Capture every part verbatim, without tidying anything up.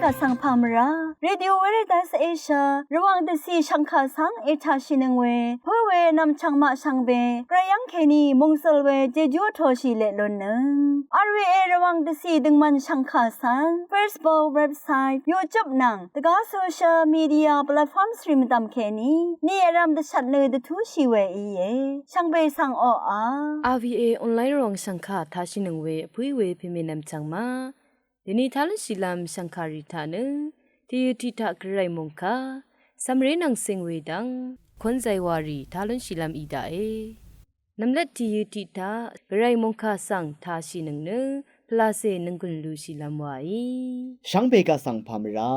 Vsvng pà mvrá Radio Veritas Asia Rvwàng dvcì shv̀ngkà svng ètàshìnøng we pǿ we nv̀mchv̀ng maq shvngbe gvray yv́ng kèní mòngsøl we jejú vtoshì leq lunnøng. R V A Rvwàng dvcì døngmvn shv̀ngkà svng Facebook, website, YouTube nvng dvgá social media platforms rì mvdv̀m kèní ni vrv̀m dvshvt nø dvtúshì we íe. Shvngbe svng oqà R V A online Rvwàng shv̀ngkà tashìnøng we vpǿí we pèmè nv̀mchv̀ng ma dèni tá lúnshìlv́m shv̀ngkàrì taq nø tìyø tiq taq gvray mòngkà cv̀mré nvng cing we dv́ng kún zaywàrì tá lúnshìlv́m í daqe. Nv̀mlat tìyø tiq taq gvray mòngkà svng tāshìnøng nø pvlacè nònggùn lushìlv́m waí. Shvngbe kaq svng pà mvrá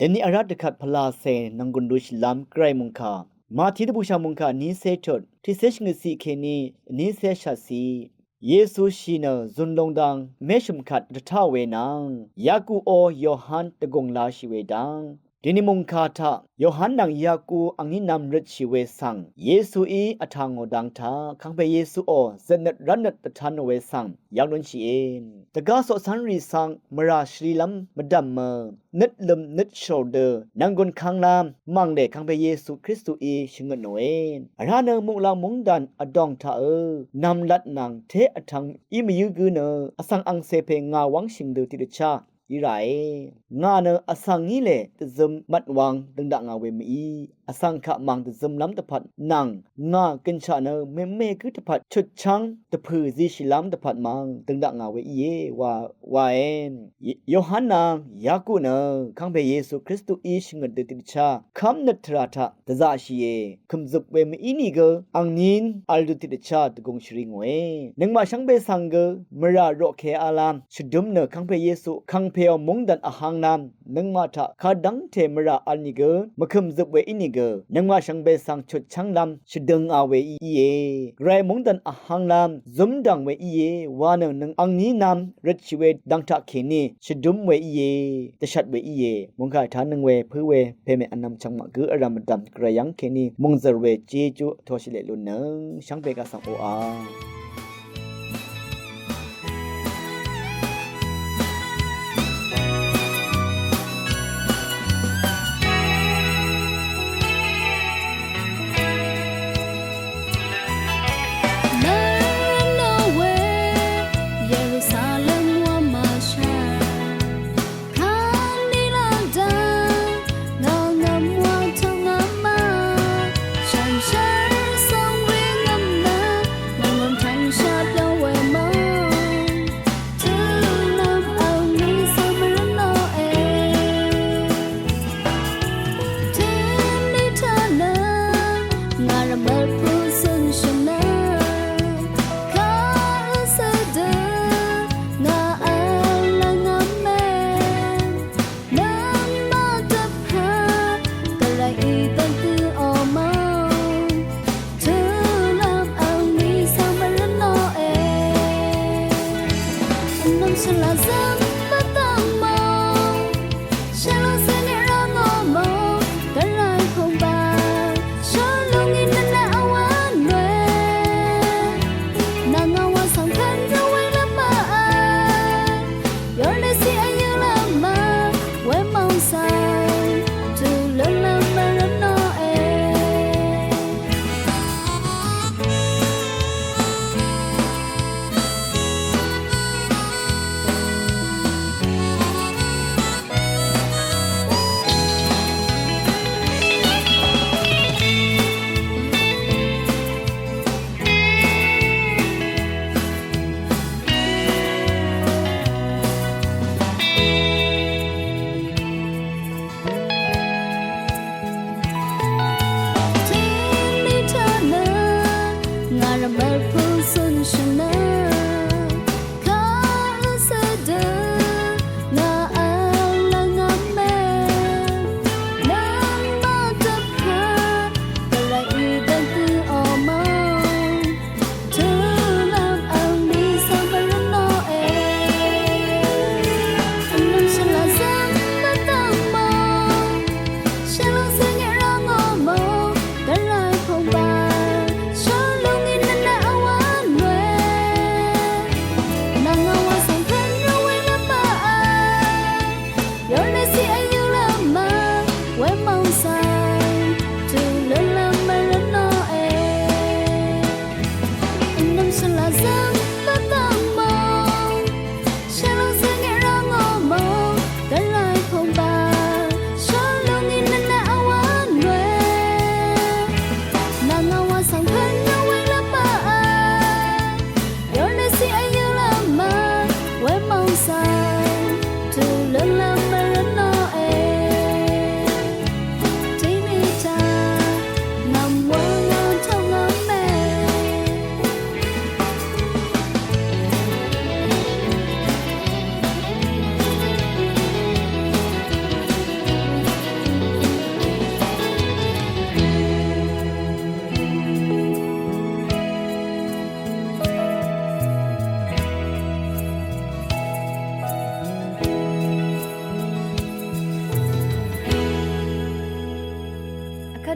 dèni vrá dvkvt pvlacè nònggùn lushìlv́m gvray mòngkà Mati dvbùshà mòngkà nícé tut tiqcé shvngøtciq kèní nícé shvtciq. Yesu shì nø zun lung dang mèshø̀m kvt dvtáò we nvng Yaku ó Yohan dvgùng lashì we dv́ng dèni mòngkà taq Yohan nvng Yaku angní nv̄m røtshì we svng Yesuí vtà ngò dang taq kangpe Yesu ó zøtnøt rvtnøt dvtan nò we svng yv́ng lúnshìe. Dvgá coqcv́nrì svng mvrà shvlilv́m mvdv̀mø nøt løm nøt shòr dø nv̀nggùn kanglam mv̀nglè kangpe Yesu Kristuí shvngøtnòe. Vrá nø muqlàng mungdàn vdòng taqø nv̀mlat nvng té vtvng í mvyǿ gǿ nø vsvng angcè pè ngà wv́ngshìng dø tiqdvchá í ràe. Ngà nø vsvng ngí lè dvzøm mvt wvng døng dakngà we mví vsvng kaq mv̀ng dvzømlv́m dvpvt nvng ngà gønshaq nø mème gǿ dvpvt chutchv́ng dvpø̀ zishìlv́m dvpvt mv̀ng døng dakngà we íe wa wae. Yohan nvng Yaku nø kangpe Yesu Kristuí shvngøt dø tiqdvchá kv́mnøt tvrà taq dvzaqshìe, kø̀mzøp we mví nìgø angnín vl dø tiqdvchá dvgùng shvri ngòe. Nøngmaq shvngbe svng gø mvrà roqke alv́m shvdøm nø kangpe Yesu kangpeò mungdàn vhvnglv́m nøngmaq taq kadv́ngte mvrà vl nìgø mvkø̀mzøp we ínìgø nøngmaq shvngbe svng chutchv́nglv́m shvdønga we íe. Gvray mungdàn vhvnglv́m zǿmdv̀ng we íe wa nø nvng angní nv̄m røtshì we dvng taqkèní shvdøm we íe, dvshvt we íe. Mungkà tánøng we pǿ we pèmè vnvm chvngmaq gǿ vrv̀m mvdv̀m gvray yv́ng kèní mòngzø̀r we jejú vtoshì leq lunnøng shvngbe kaq svng oqà.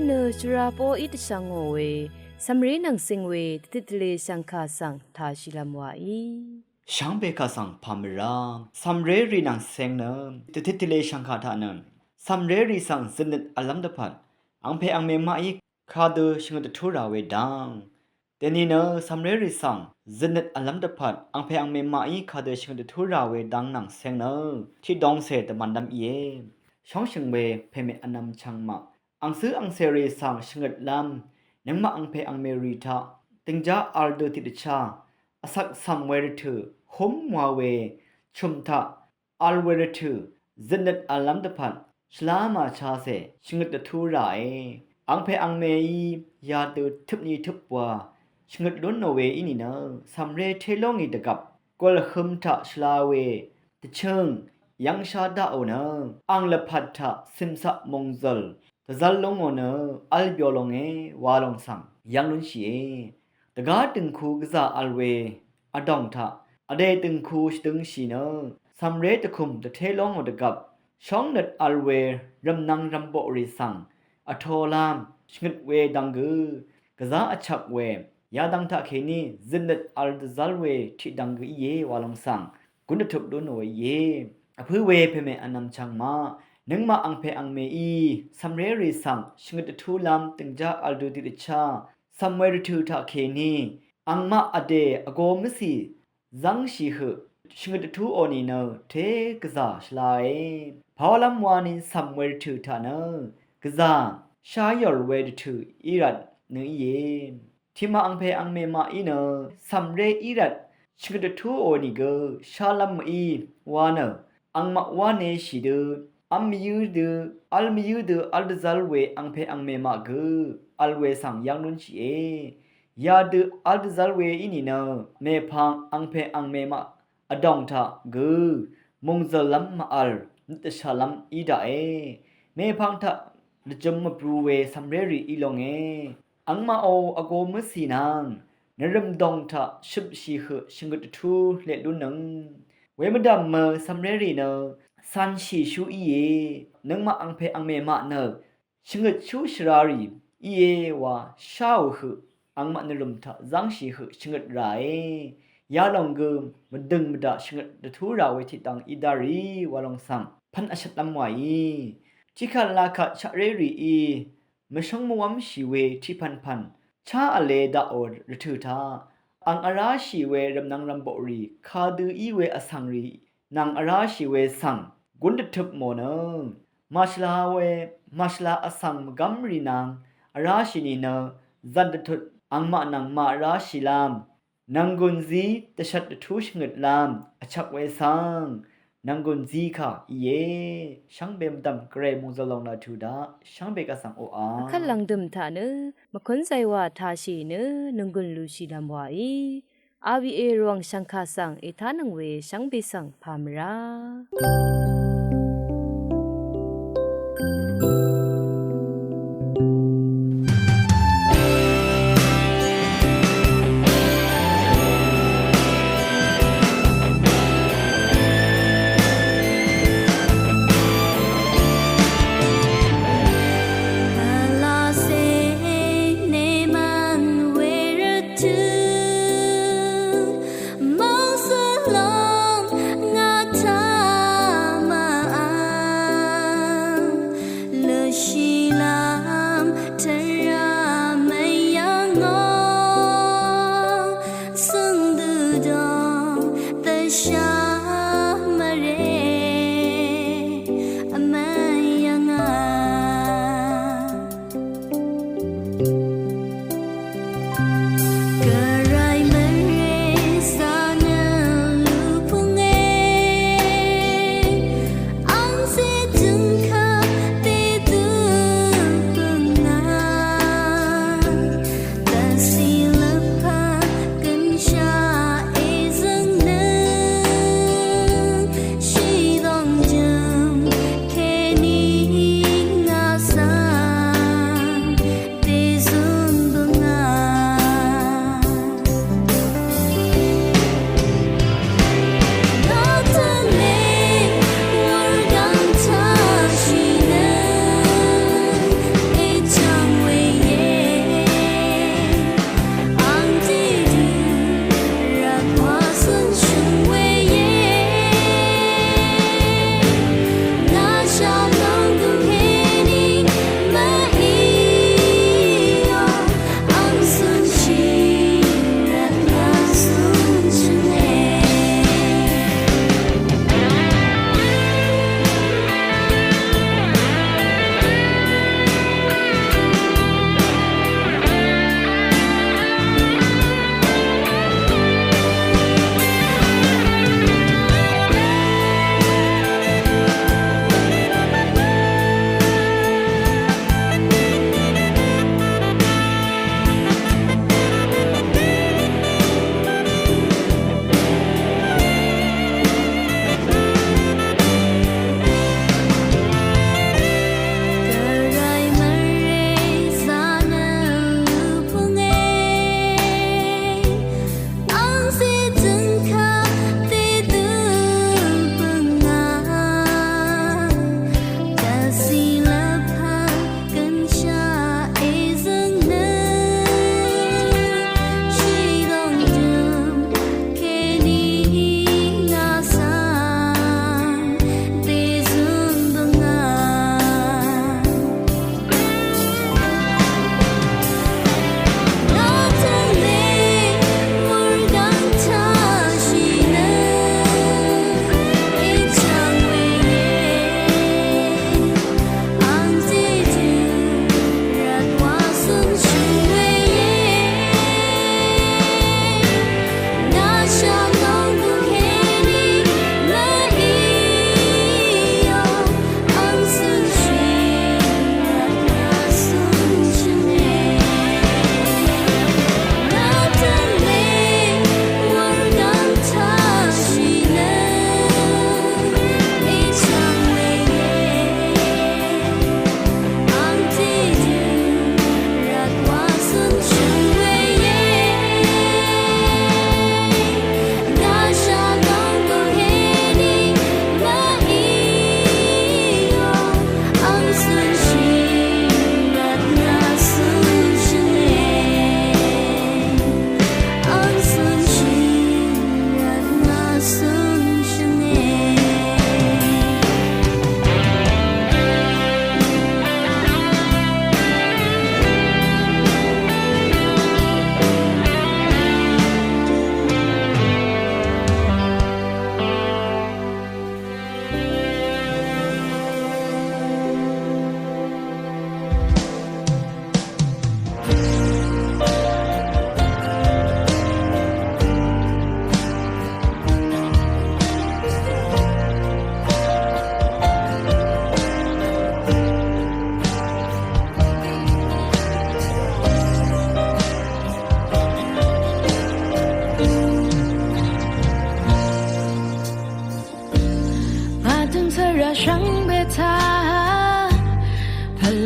Nø shvra poqí dvshvngò we cv̀mré nvng cing we dvtit dvlē shv̀ngkà svng tāshìlv́m wàí. Shvngbe kà svng pàmvrá cv̀mrérì nvng cing nø dvtit dvlē shv̀ngkà taq nø cv̀mrérì svng zøtnøt vlv́m dvpvt angpè angmè maqí kadø shvngøt dvtú rà we dv́ng. Dèni nø cv̀mrérì svng zøtnøt vlv́m dvpvt angpè angmè maqí kadø shvngøt dvtú rà we dv́ng nvng cing nø tiqdongcè dvmv̀nlv́m íe. Shóngshø̀ng we pèmè vnvm chvngmaq angcǿ angcèrì svng shvngøtlv́m nøngmaq angpè angmèrì taq dìngjá vl dø tiqdvchá vsak cv̀m we rvtø̀ húm wa we chø̀m taq vl we rvtø̀ zøtnøt vlv́m dvpvt shvlá màchácè shvngøt dvtú ràe. Angpè angmèí yadø tøpni tøp wa shvngøt lúnò we í nìnø cv̀mré té lóngì dvgvp gùlhøm taq shvla we dvchøng yv́ngshá daqò nø ang lvpat taq cìmcaq mòngzø̀l dvzv́l lúngò nø vl byo longe wa lòng svng yv́ng lúnshìe. Dvgá dø̀ngku gvzà vl we vdòng taq vdè dø̀ngku shvdøngshì nø cv̀mré dvkùm dvté lóngò dvgvp shóngnøt vl we rv̀mnvng rv̀mboqrì svng vtolám shvngøt we dvng gø gvzá vchvk we yadvng taqkèní zøtnøt vl dvzv́l we tiqdvng gø íe wa lòng svng gún dvtup lúnò we íe. Vpǿ we pèmè vnvm chvngmaq nøngmaq angpè angmèí cv̀mrérì svng shvngøt dvtúlv́m dìngjá vl dø tiqdvchá cv̀m we rvtø̀ taqkèní angmaq vdè vgō mvcì zv́ngshì høq shvngøt dvtúò nìnø té gvzà shvlae. Pàwálv́m wani cv̀m we rvtø̀ taq nø gvzà sháyòr we rvtø̀ í rvt nø íe. Tiqmaq angpè angmè maqí nø cv̀mré í rvt shvngøt dvtúò nìgø shálv́m mø̀í wa nø angmaq wáne shì dø v́m mvyǿ dø v́l mvyǿ dø v́l dvzv́l we angpè angmè maq gø vl we svng yv́ng lúnshìe. Yadø v́l dvzv́l we í nìnø mèpvng angpè angmè maq vdòng taq gø mòngzø̀llv́m mvvl nøt dvshàlv́m í daqe. Mèpvng taq dvjøm mvbru we cv̀mrérì í longe. Angmaqò vgō mvcì nvng nvrø̀m dòng taq shøpshì høq shvngøt dvtú leq lúnnøng. Wemvdv̀m mø cv̀mrérì nø cv̄nshì shú íe. Nøngmaq angpè angmè maq nø shvngøt shú shvrarì íe wa sháò høq angmaq nvrø̀m taq zv́ngshì høq shvngøt ràe. Yalòng gø mvdø̀ng mvdaq shvngøt dvtú rà we tiqdvng í dá rì wa lòng svng pv́n vshvtlv́m wàí. Tiqkvt lakvt shaqré rìí mvshóng mvwv́mshì we tiqpv̀npv̀n chá vle daqò rvtø̀ taq ang vráshì we rv̀mnvng rv̀mboqrì kadø í we vsvng rì nvng vráshì we svng gún dvtøp mò nø màshvla we màshvla vsvng mvgv́mrì nvng vráshì nìnø zv̀n dvtut angmaq nvng màvráshìlv́m nv̀nggùn zí dvshvt dvtú shvngøtlv́m vchvk we svng nv̀nggùn zí kà íe. Shvngbe mvdv̀m gvray mòngzø̀l lòng laq tuq daq shvngbe kà svng oqà. Vkvt lv̀ngdø̀m taq nø mvkúnzay wa tashì nø nv̀nggùn lushìlv́m wàí. A B A Rvwàng shv̀ngkà svng ètánøng we shvngbe svng pàmvrá.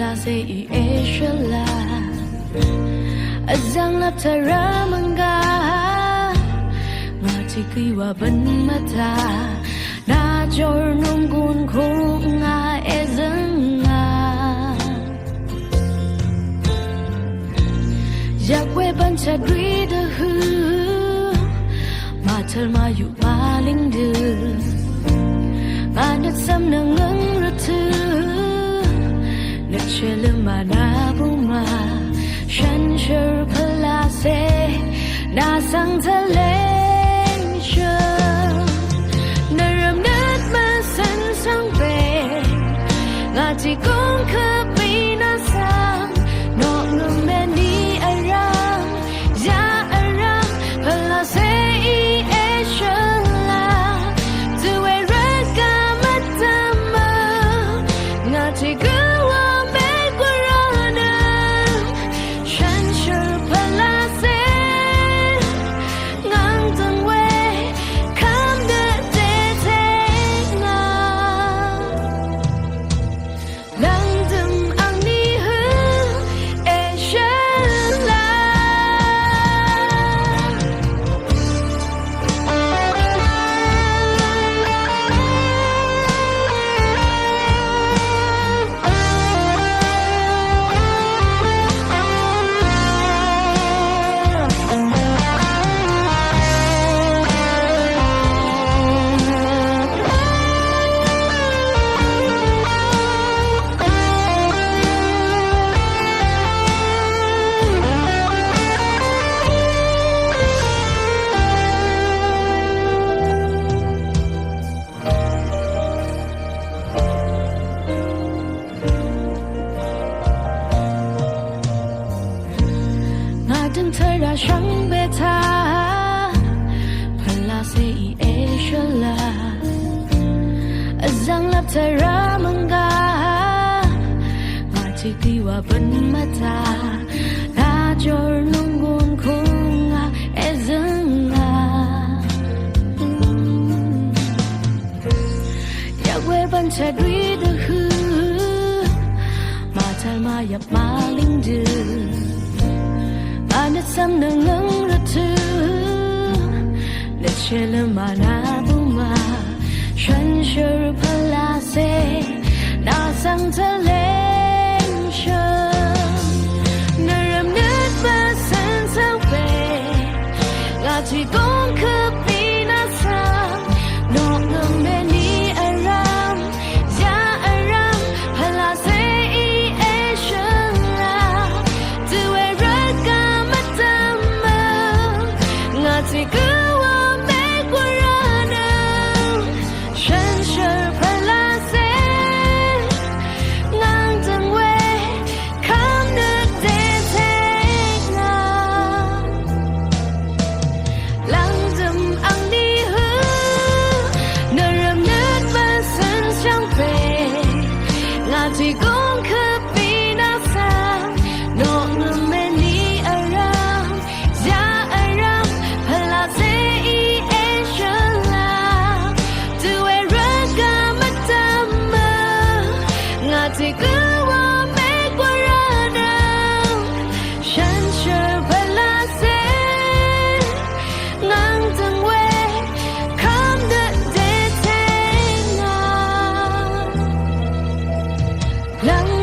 Pvlacè í èshvla vzv̀ng lap tvrà mv̀nggà ngà tiq gø wa bvn mvtà nà jor nunggun kung ngà èzø̀ngà. Yvk we bvnchvt rì dvhø̀ màtøl màyuq màlìng dø ngà nøt svm nøngøng rvtø̀ nøt shvløm mànà bumà shànshér pvlacè nà svng tvleng shø̀m nvrvm nøt mvsvn svng pè ngà tiq gong kvpì nà svng noqngø̀m mèní vrvm ya vrvm pvlacè í èshvla dø we rvt gø mvdv̀mø ngà tiq gø wa mègwv̀rvnø shànshér pvlacè ngv̀ng dø̀ng we kv́m nø dètè ngà lv̀ngdø̀m angní hø èshvla. Ngà dø̀ng tvrà shvngbe taq pvlacè í èshvla vzv̀ng lap tvrà mv̀nggà ngà tiq gø wa bvn mvtà nà jor nunggun kung ngà èzø̀ngà. Yvk we bvnchvt rì dvhø̀ màtøl màyvp màlìng dø ngà nøt svm nøngøng rvtø̀ nøt shvløm mànà bumà shànshér pvlacè nà svng tvleng shø̀m nvrvm nøt mvsvn svng pè ngà tiq gong kvpì nà svng noqngø̀m mèní vrvm ya vrvm pvlacè í èshvla dø we rvt gø mvdv̀mø ngà tiq gø wa mègwv̀rvnø shànshér pvlacè ngv̀ng dø̀ng we kv́m nø dètè ngà lv̀ngdø̀m angní hø nvrvm nøt mvsvn shvngbe ngà tiq gong kvpì nà svng noqngø̀m mèní vrvm ya vrvm pvlacè í èshvla dø we rvt gø mvdv̀mø ngà tiq gø wa mègwv̀rvnø shànshér pvlacè ngv̀ng dø̀ng we kv́m nø dètè ngà lv̀ng